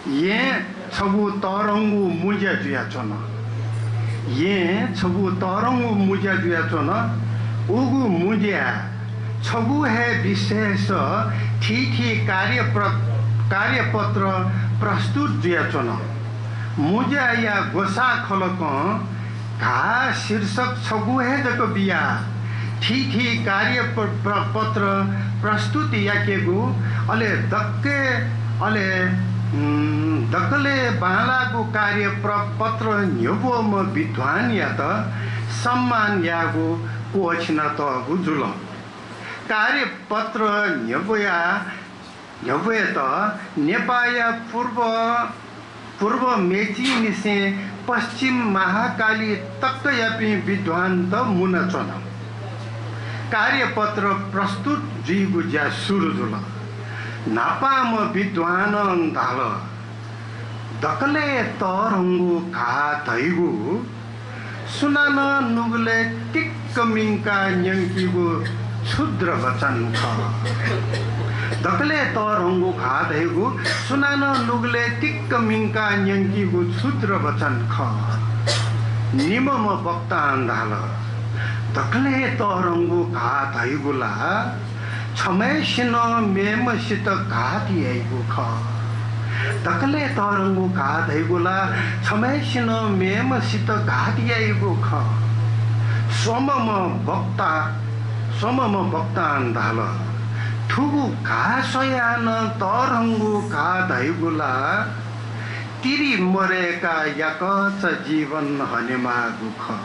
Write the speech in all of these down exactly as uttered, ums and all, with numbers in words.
येँ छगू तःधंगु मुँज्या जुयाच्वन। येँ छगू तःधंगु मुँज्या जुयाच्वन। उगु मुँज्या छगू हे विशेष थीथी कार्य प्र-, कार्यपत्र प्रस्तुत जुयाच्वन। मुँज्याया ग्वसाः खलकं घाः शीर्षक छगू हे जक बियाः थीथी कार्य प्र-, प्र-, पत्र प्रस्तुत याकेगु, अले दक्के, अले, उम्, दकलय् बांलाःगु कार्य प्र-, पत्र न्ह्यब्वम्ह विद्वानयात सम्मान यायेगु क्वःछिनातःगु जुल। कार्य पत्र न्ह्यब्वया न्ह्यब्वयेत नेपाःया पूर्व, पूर्व मेचीनिसें पश्चिम महाकाली तकयापिं विद्वानत मुनाच्वन। कार्यपत्र प्रस्तुत जुइगु ज्या सुरु जुल। न्हापांम्ह विद्वानं धाल, दकलय् तःधंगु घाः धइगु सुनानं नुगलय् टिक्क मिंकाः न्यंकीगु क्षुद्र वचन खः। दकलय् तःधंगु घाः धइगु सुनानं नुगलय् टिक्क मिंकाः न्यंकीगु क्षुद्र वचन खः। निम्हम्ह वक्तां धाल, दकलय् तःधंगु घाः धइगु ला छम्हय्सिनं मेम्हसित घात याइगु खः। दकलय् तःधंगु घाः धइगु ला छम्हय्सिनं मेम्हसित घात याइगु खः। स्वम्हम्ह वक्ता, स्वम्हम्ह वक्तां धाल, थुगु घाः स्वयाः नं तःधंगु घाः धइगु ला तिरि मदय्काः याकःचा जीवन हनेमाःगु खः।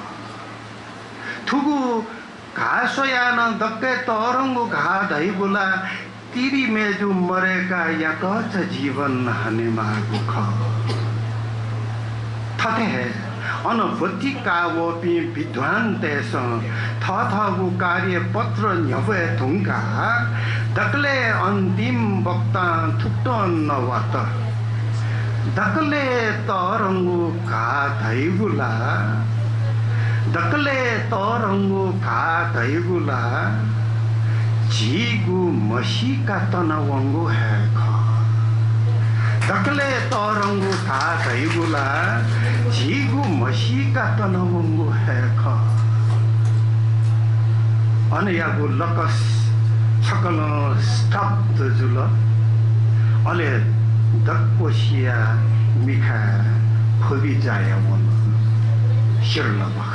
थुगु घाः स्वयाः नं दक्कय् तःधंगु घाः धइगु ला तिरि मय्जु मदय्काः याकःचा जीवन हनेमाःगु खः। थथे हे अन ब्वति काः वःपिं विद्वानतय्सं थःथःगु कार्यपत्र न्ह्यब्वये धुंकाः दकलय् अन्तिम वक्तां थुकथं नवात। दकलय् तःधंगु घाः धइगु ला, दकलय् तःधंगु घाः धइगु ला झीगु म्हसीका तनावंगु हे खः। दकलय् तःधंगु घाः धइगु ला झीगु म्हसीका तनावंगु हे खः। अनयागु लकस छकलं स्तब्ध जुल। अले दक्वसिया मिखाय् ख्वबि जाया वन। सिरलबख।